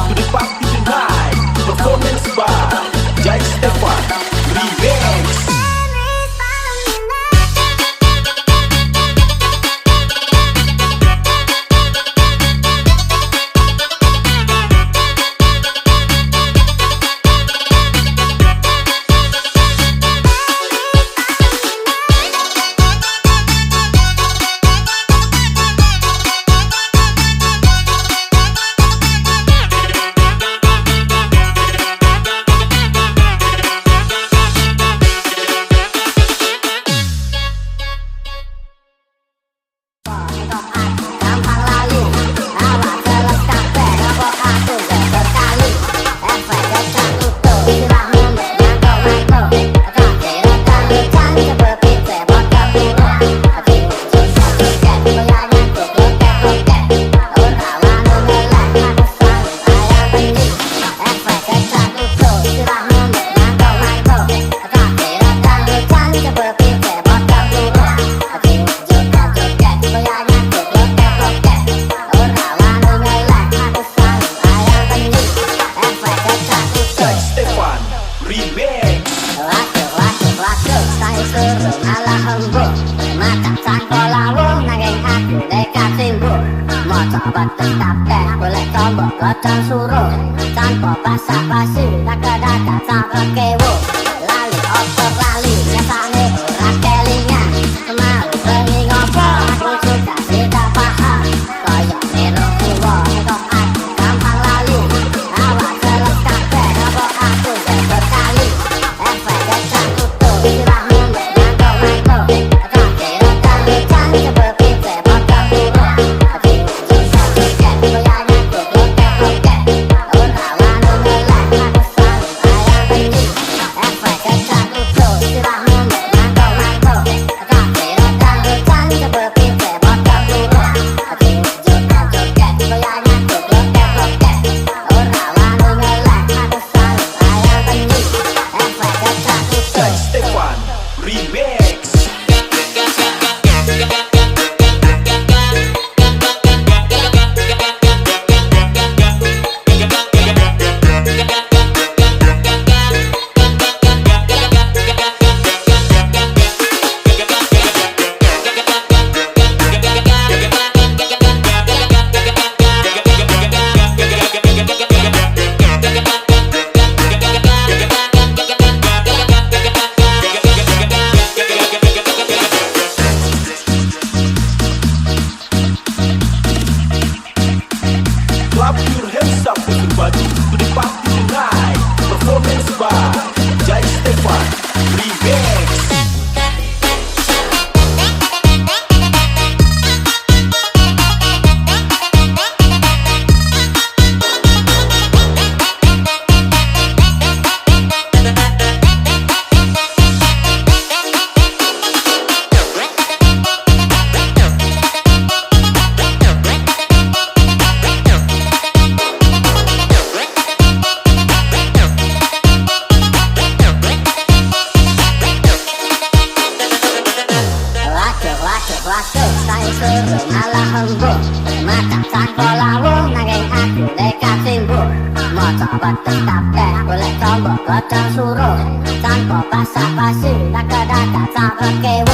to the party tonight. Performance by Jai Stefan Remix. Tanpa basa-basi, lali opo lali, nyatane ora kelingan. Mau bengi ngopo, aku juga tidak paham. Kaya melu kiwa, kok aku gampang lali. Awak jelas kabeh, apa aku geber kali. Efek kecang utuh, sirahmu ngantuk-ngantuk. Tak kira kang sebab padha turu. Joget, goyangnya goblok-goblok. Ora wani ngelak, aku selalu ayam penyu. Efek kecang utuh, sirahmu ngantuk-ngantuk. Tak kira kang sebab padha turu. Joget, goyangnya goblok-goblok. Ora wani ngelak, aku selalu ayam penyu. Efek kecang utuh. Jai Stefan Remix. Clap your hands up everybody to the party tonight. Performance by Jai Stefan Remix. Waduh, waduh, waduh, saya suruh malah hembuk. Mata tanpa lawuh, nanging aku nekat simbuh. Maca wedhus kabeh, golek tombok godhong suruh. Tanpa basa-basi, tak kedadak cangkem.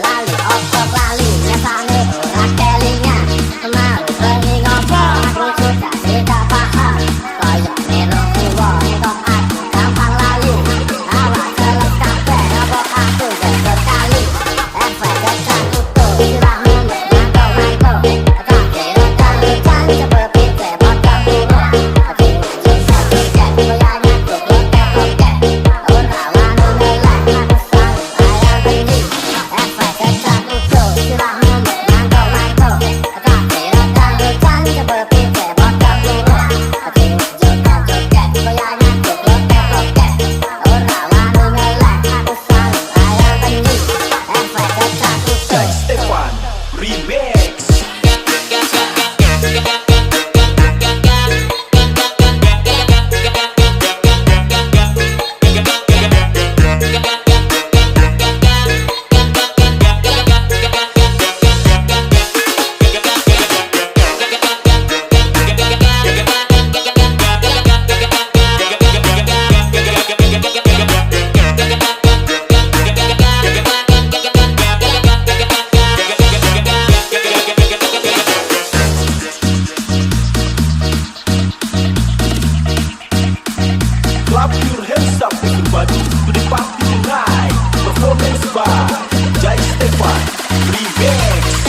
Lali opo lali, nyatane ora kelingan. Mau bengi ngopo, aku juga tidak paham. Kaya melu kiwa, kok aku gampang lali. Awak jelas kabeh, apa aku geber kali. Efek kecang utuh, sirahmu ngantuk-ngantuk. Tak kira kang sebab padha turu. Joget, goyangnya goblok-goblok. Ora wani ngelak, aku selalu ayam penyu. Efek kecang utuh, sirahmu ngantuk-ngantuk. by Jai Stefan Remix.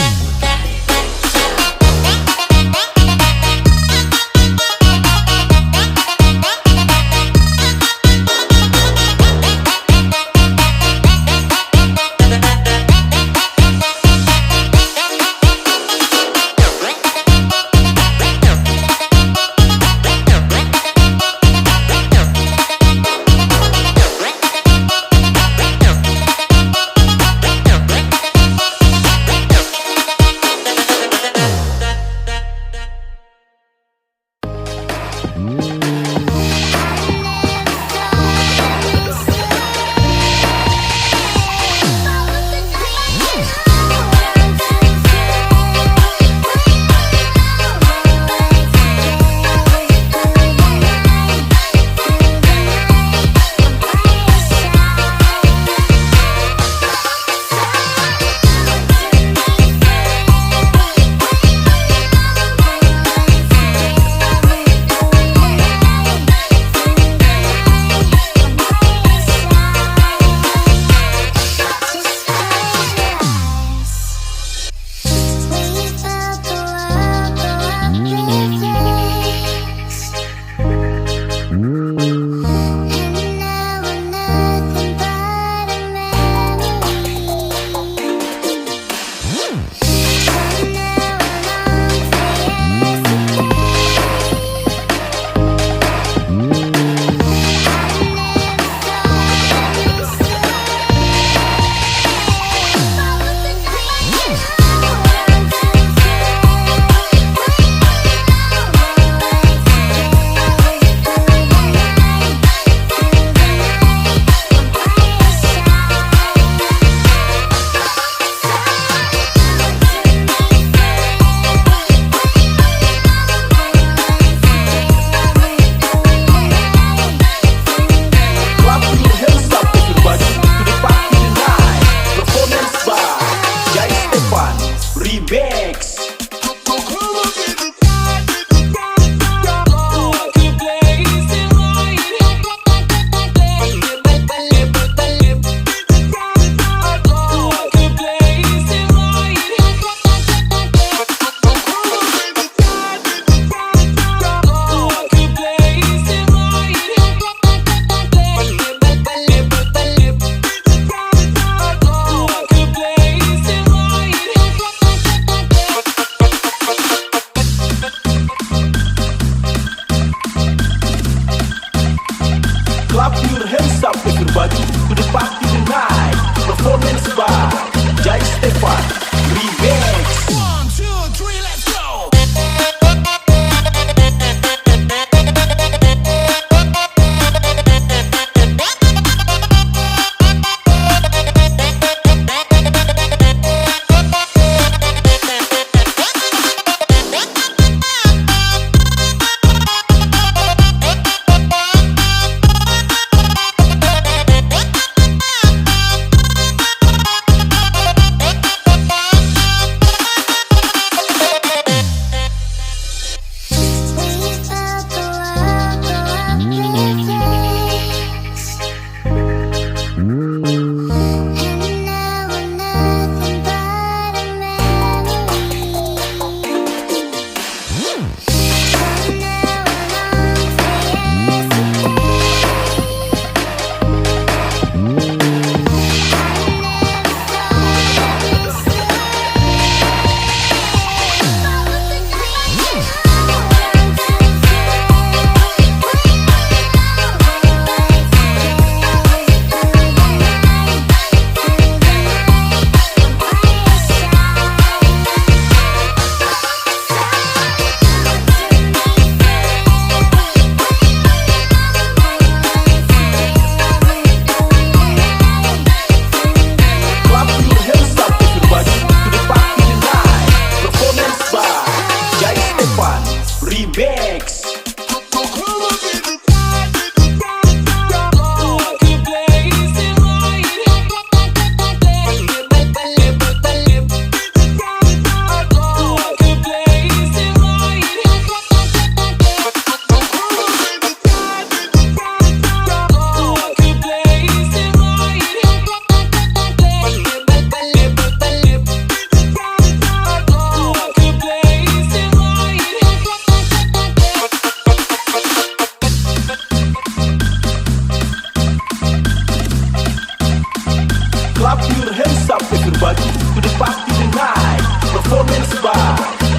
Clap your hands up everybody to the party tonight. Performance by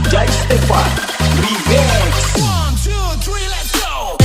Jai Stefan Remix. 1, 2, 3, let's go!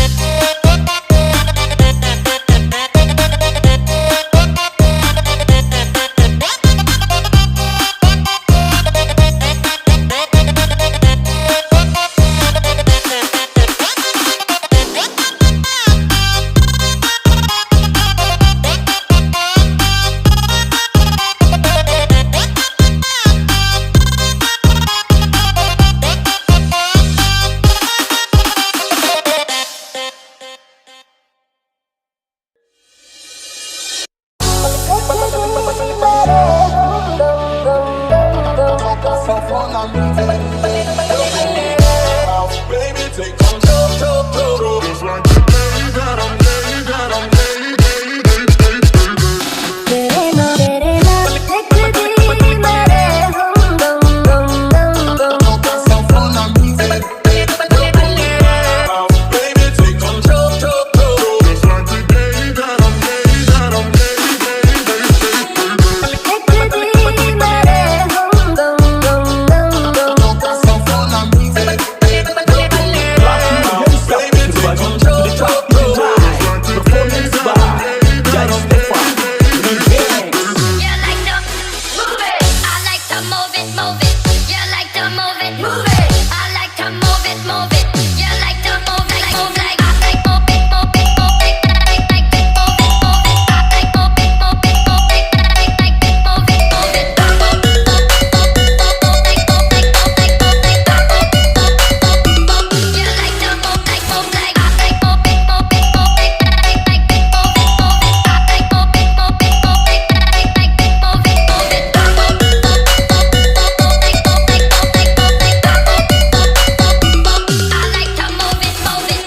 Baby, take control. Just like the day that I'm day, that I'm day, day, day, day, day. तेरे ना तेरे ना एक दी मेरे हम दम दम दम दम। Baby, take control. Just like the day that I'm day, that I'm day, day, day, day, day. एक दी मेरे हम दम दम दम दम। Clap your hands up everybody to the party tonight. Performance by Jai Stefan Remix. You like to move it. I like to move it, move it. You like to move it, move it. I like to move it, move it. You like to move like, move like. I like move it, move it, move it. Like, like it, move it, move it. I like move it, move it, move it. Like, like it, move it, move it. I move, move, move, move, move, like, move, like, move, like, move, like. I move, move, move, move. You like to move like. I like move it, move it, move it. Like, like it, move it, move it. I like move it, move it, move it. Like, like it, move it, move it. I move, move, move, move, move, like, move, like, move, like, move, like. I move, move, move, move. I like to move it, move it.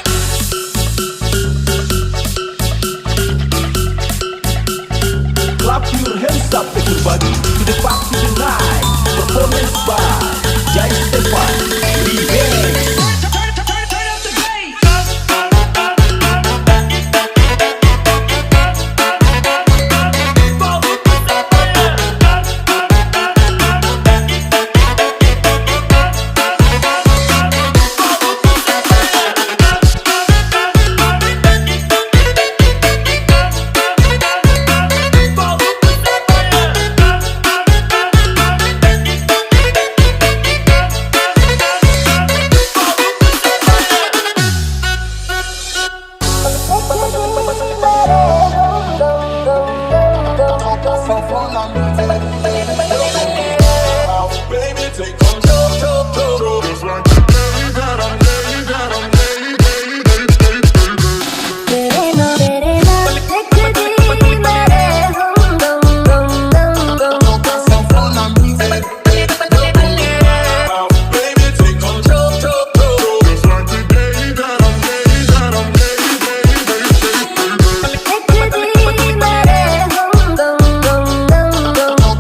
Clap your hands up everybody to the party tonight. Performance by Jai Stefan Remix. Turn up the bass! Baby, take control. Just like the day that I'm day, that I'm day, day, day, day, day, day. तेरे ना तेरे ना एक दी मेरे हम दम दम दम दम। Baby, take control. Just like the day that I'm day, that I'm day, day, day, day, day, day. एक दी मेरे हम दम दम दम दम।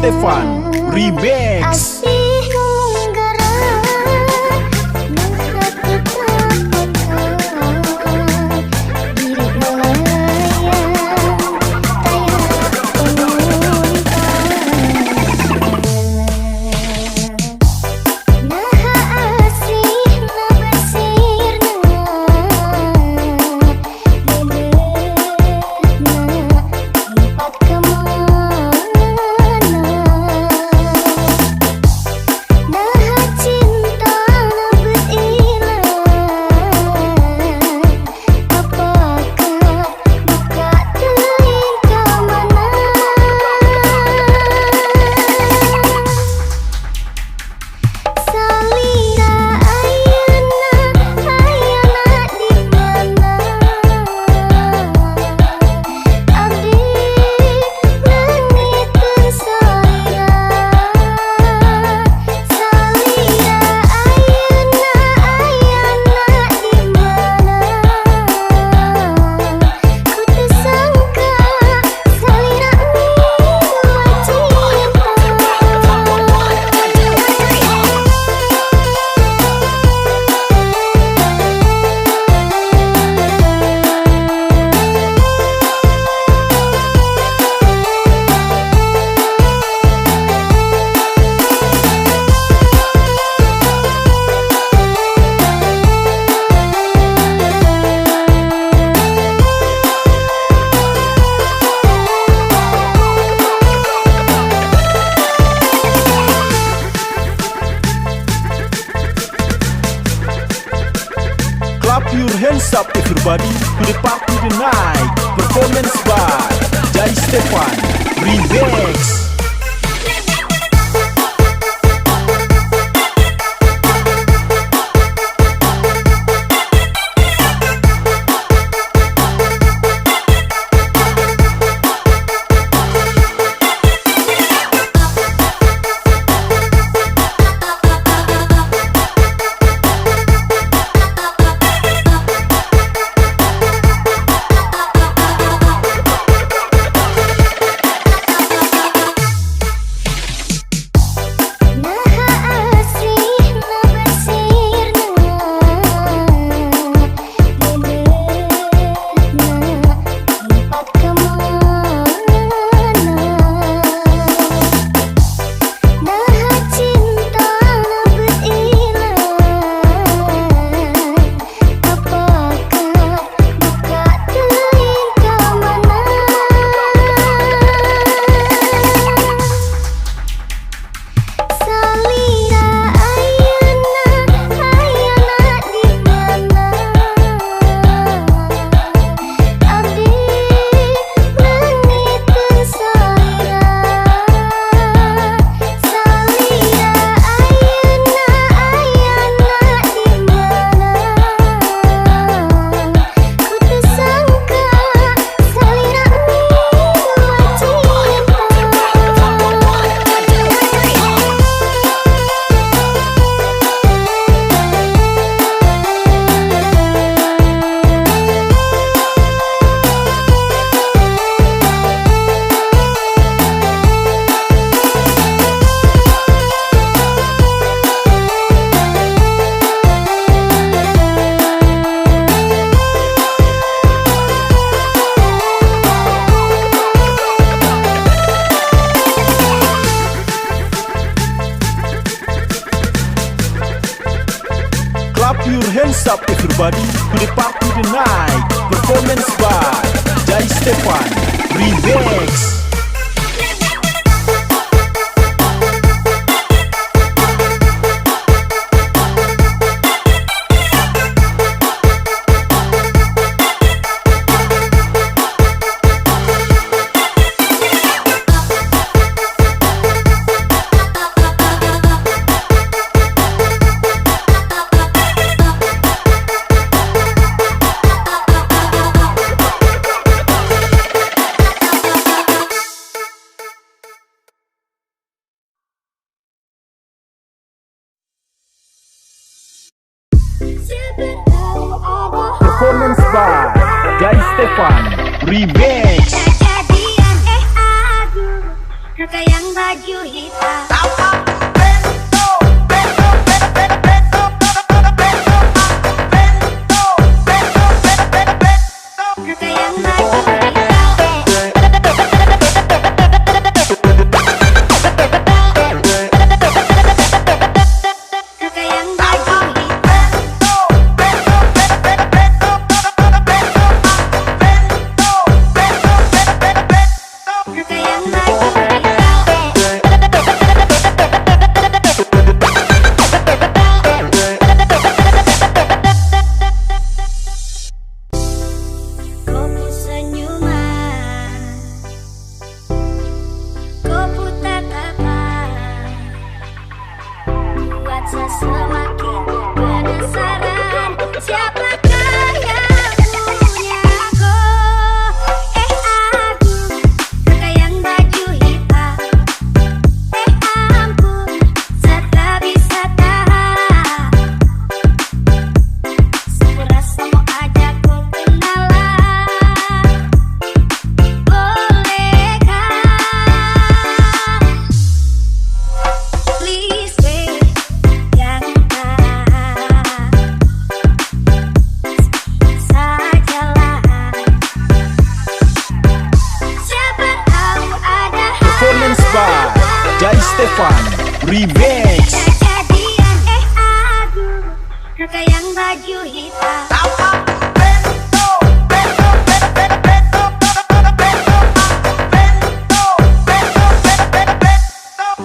Stefan Remix. Clap your hands up everybody to the party tonight. Performance by Jai Stefan Remix. Clap your hands up everybody to the party tonight. Performance by Jai Stefan Remix. Performance by Jai Stefan Remix. Yang baju hitam. Yang baju hitam. Yang baju hitam. Yang baju hitam. Kopu senyuman, kopu tatapan, buat saya semakin penasaran. Siapakah yang punya aku? Aku, kakak yang baju hitam. Ampun, saya tak bisa tahan. Sekurasa mau ajak ku kenalan, bolehkah? Please wait, jangan sajalah. Siapa tahu ada Performance by Jai Stefan Remix. Kejadian, aduh, kakak yang baju hitam.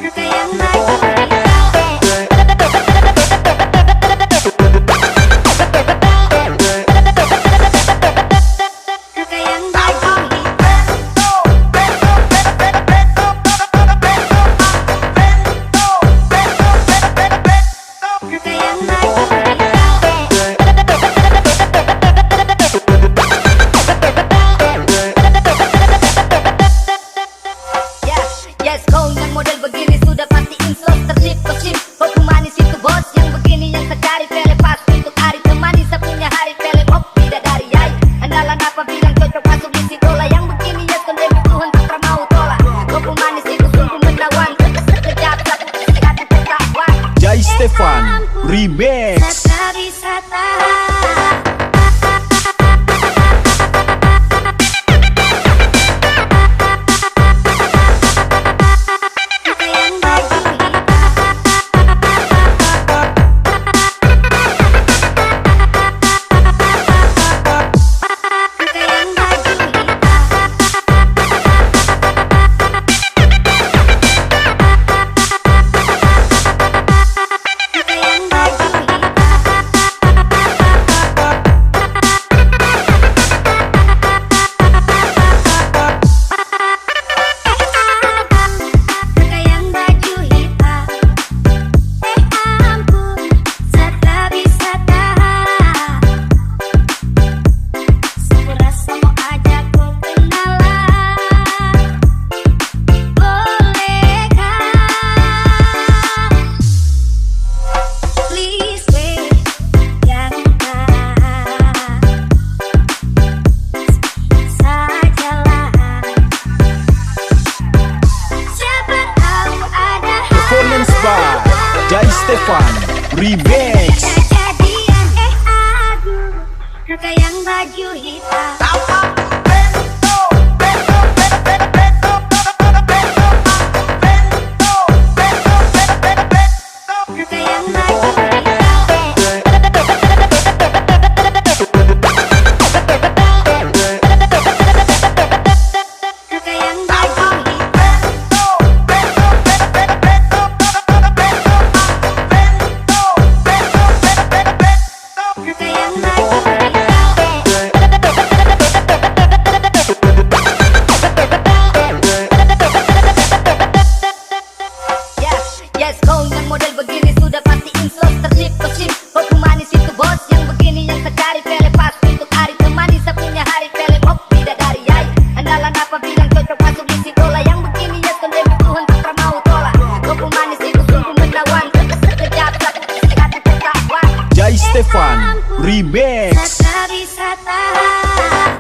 Kakak yang baju hitam. Kakak yang baju hitam. Kakak yang baju hitam. Ya, yes, kau yang model begini sudah pasti inslos tertib kosip. Kau manis itu bos yang begini yang secari pele pas untuk hari temani saya punya hari pele pop bidadari yai. Andalan apa bilang cocok masuk di sidola yang begini yes kon demi Tuhan tak pernah mau tolak. Kau manis itu sungguh menawan. Sekejap satu sekejap ketahuan. Jai Stefan Remix. Saya tak bisa tahan. Kakak yang baju hitam. Kakak yang baju hitam. Kakak yang baju hitam. Kakak yang baju hitam. Ampun, saya tak bisa tahan. Sekurasa mau ajak ku kenalan, bolehkah? Please wait, jangan sajalah. Siapa tahu ada Performance by Jai Stefan Remix. Kejadian, aduh, kakak yang baju hitam. Kakak yang baju hitam. Kakak yang baju hitam. Kakak yang baju hitam. Ya, yes, kau yang model begini sudah pasti inslos tertib kosip. Kau manis itu bos yang begini yang secari pele pas untuk hari temani saya punya hari pele pop bidadari yai. Andalan apa bilang cocok masuk di sidola yang begini yes kon demi Tuhan tak pernah mau tolak. Kau manis itu sungguh menawan. Sekejap satu sekejap ketahuan. Jai Stefan Remix. Saya tak bisa tahan.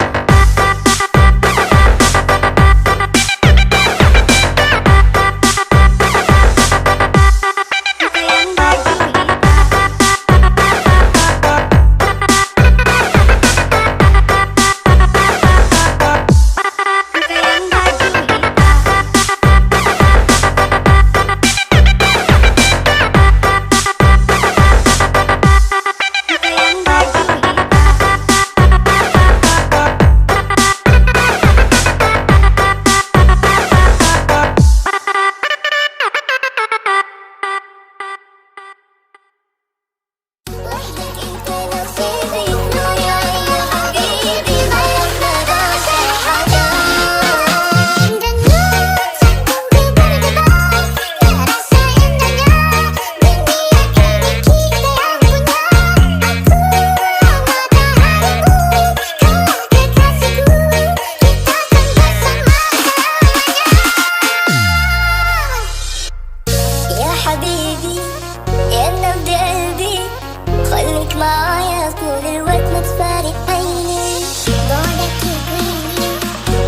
خليك معايا طول الوقت ما تفارق عيني. بعدك يكويني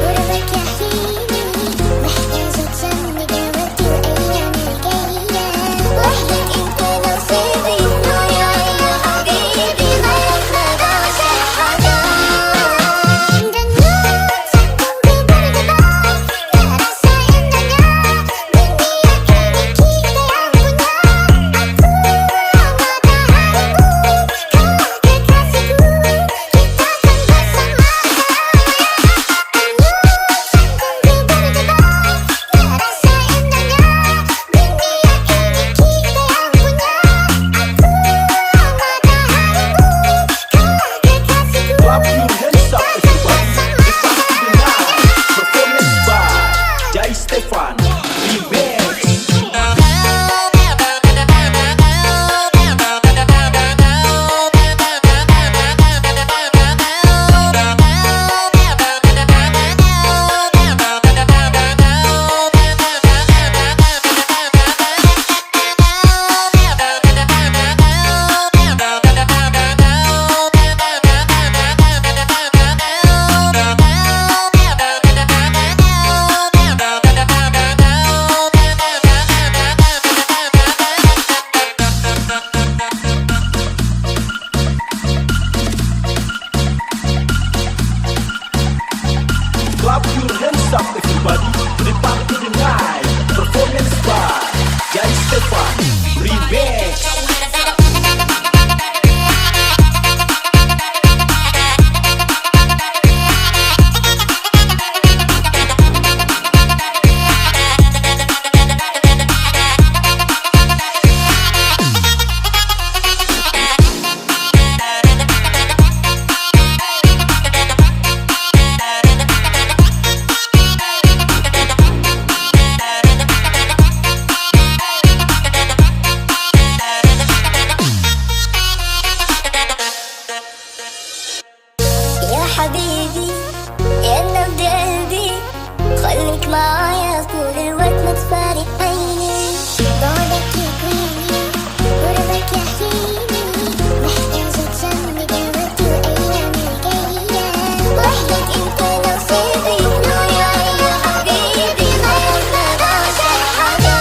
قربك يحييني، محتاجة جنبي دلوقتي وأيامي الجاية. وحدك انت نصيبي نور عيني يا حبيبي، غيرك ما بعشق حدا. Clap your hands up everybody, the party tonight. Performance by Jai Stefan Remix. Clap your hands up everybody, the party tonight. Performance by Jai Stefan Remix. يا حبيبي يا نبض قلبي، خليك معايا طول الوقت ما تفارق عيني. بعدك يكويني قربك يحييني، محتاجة جنبي دلوقتي وأيامي الجاية. وحدك انت نصيبي نور عيني يا حبيبي، غيرك ما بعشق حدا.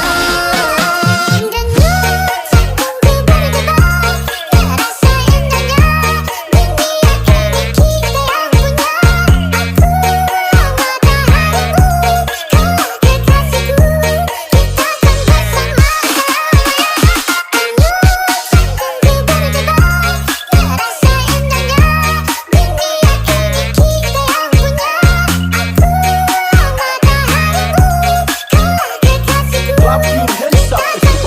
Clap your hands up everybody, the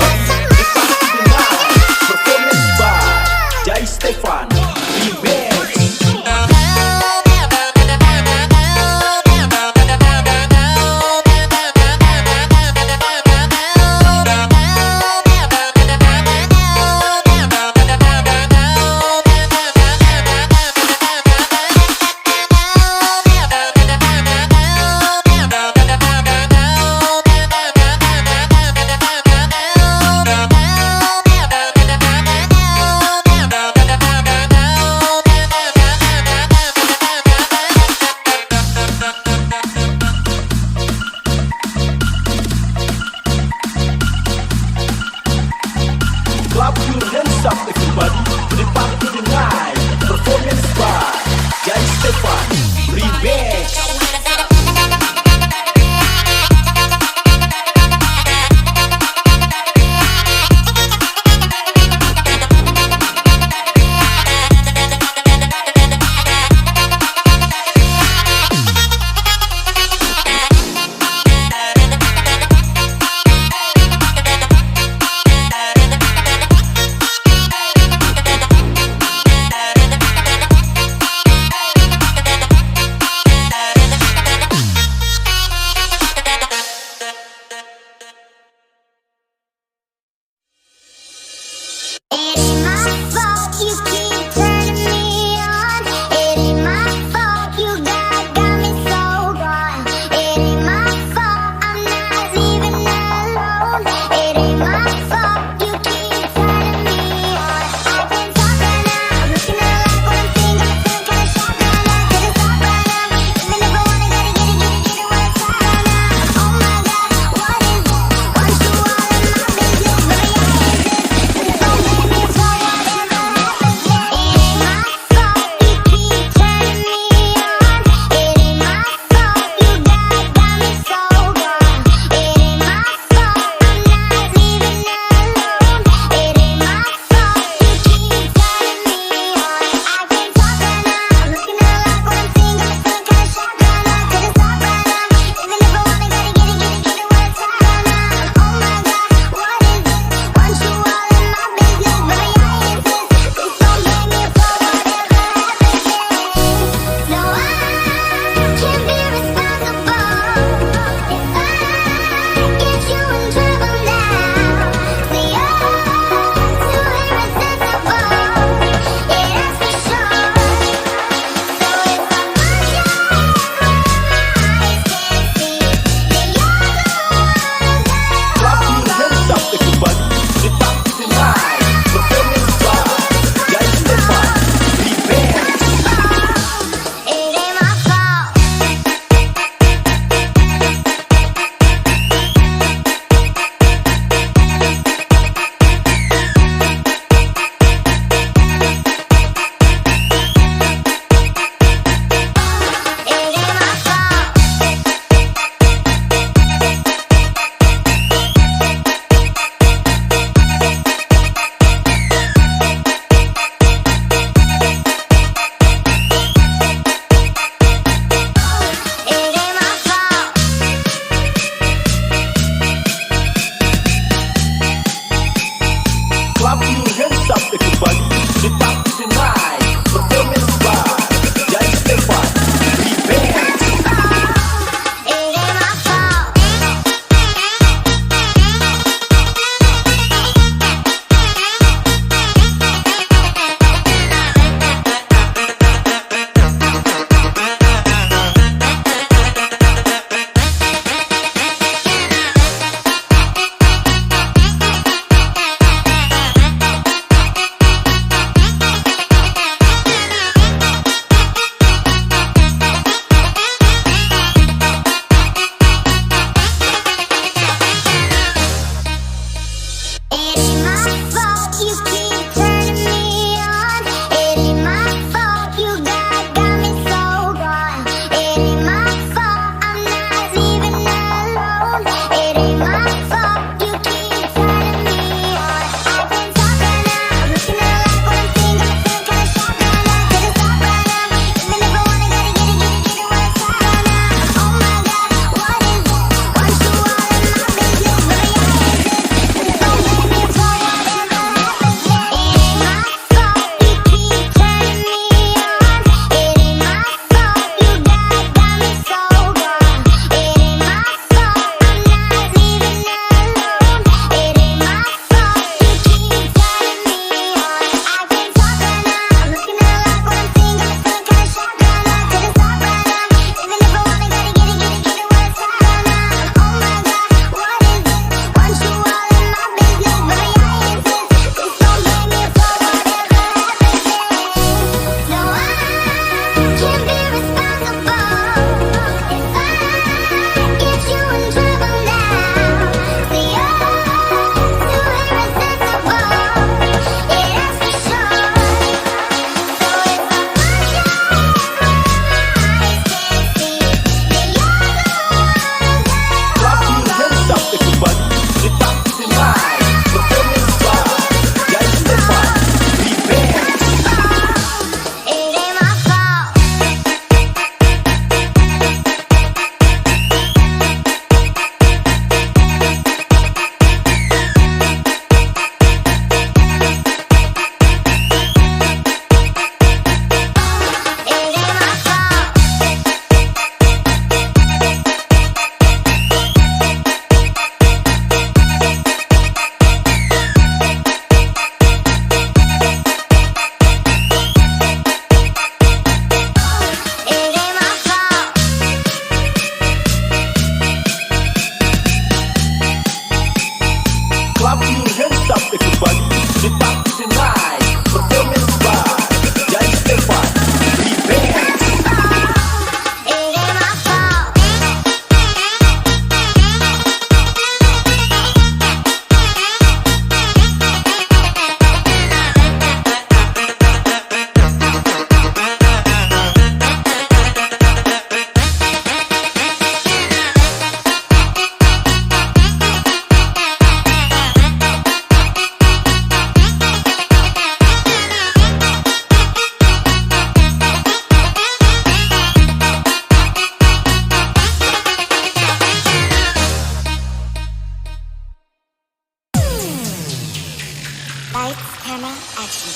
party tonight. Performance by Jai Stefan Remix. Clap your hands up everybody, the party tonight. Performance by Jai Stefan Remix. Thank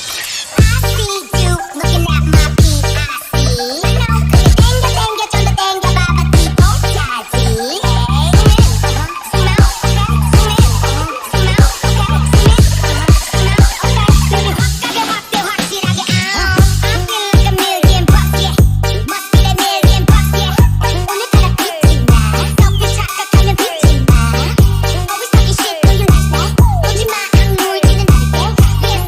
I see you looking at my P.I.C. 땡겨 땡겨 좀 더 땡겨 봐봐 뒤통까지. Zoom in, zoom out, zoom in, zoom out, zoom in, zoom out. Baby 확 가게 확대 확실하게. I feel like a million bucks, yeah. Must be that million bucks, yeah. 오늘따라 빛이 나. selfie 착각하면 빛이 나. Always talking shit, do you like that? 쫄지 마, 악물지는 않을게. Yes,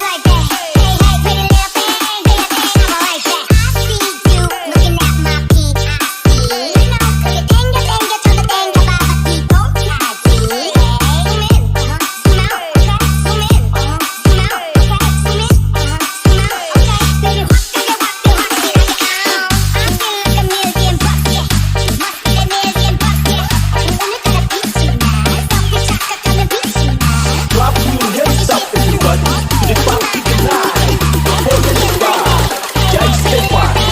like that. Hey, hey, pretty little thing, do your thing, I'ma like that. I see you looking at my P.I.C. 크게 땡겨 땡겨 좀 더 땡겨 봐봐 뒤통까지. Zoom in, zoom out, zoom in, zoom out, zoom in, zoom out. Baby 확 가게 확대 확실하게. I feel like a million bucks, yeah. Must be that million bucks, yeah. 오늘따라 빛이 나. selfie 착각하면 빛이 나. Clap your hands up, everybody, to the party tonight. Performance by Jai Stefan Remix. Lights,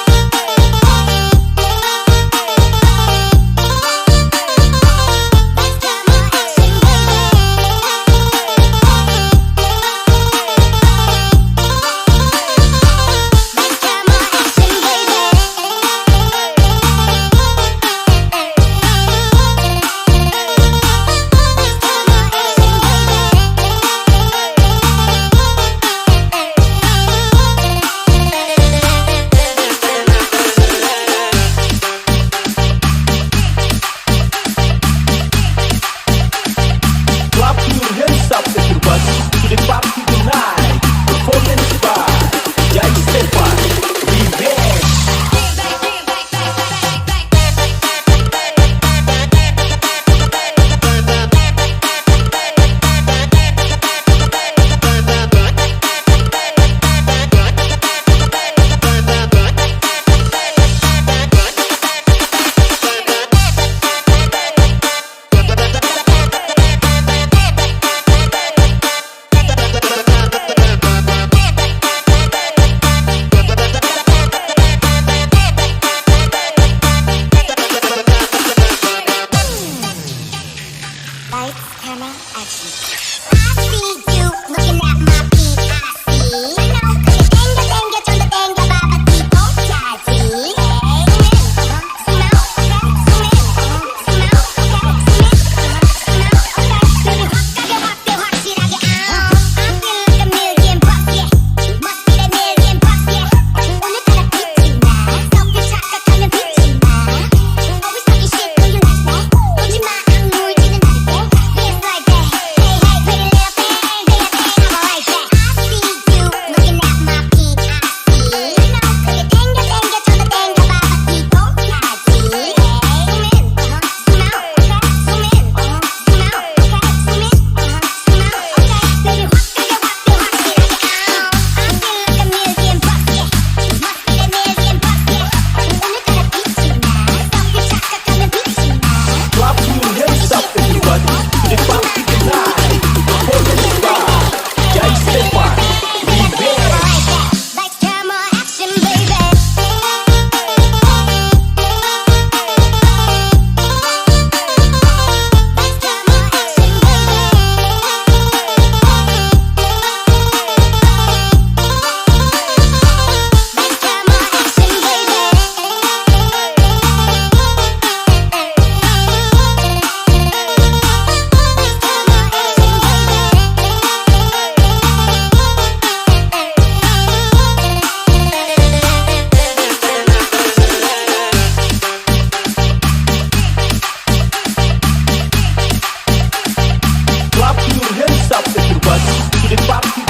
camera, action, baby. Lights, camera, action, baby. Lights, camera, action, baby. Lights, camera, action, baby. Clap your hands up, everybody, to the party tonight. Performance by Jai Stefan Remix. Lights, camera, action. I see you looking at my P.I.C. 크게 땡겨 땡겨 좀 더 땡겨 봐봐 뒤통까지. Zoom in, zoom out, zoom in, zoom out, zoom in, zoom out. Baby 확 가게 확대 확실하게. I feel like a million bucks, yeah. Must be that million bucks, yeah. 오늘따라 빛이 나. selfie 착각하면 빛이 나. Always talking shit, do you like that? 쫄지 마, 악물지는 않을게. Yes, like that. Hey, hey, pretty little thing, do your thing, I'ma like that. I see you looking at my P.I.C. 크게 땡겨 땡겨 좀 더 땡겨 봐봐 뒤통까지. Zoom in, zoom out, zoom in, zoom out, zoom in, zoom out. Baby 확 가게 확대 확실하게. I feel like a million bucks, yeah. Must be that million bucks, yeah. 오늘따라 빛이 나. selfie 착각하면 빛이 나. Clap your hands up, everybody, to the party tonight. Performance by Jai Stefan Remix. Lights, camera, action, baby. Lights, camera, action, baby. Lights, camera, action, baby. Lights, camera, action, baby. Clap your hands up, everybody, to the party.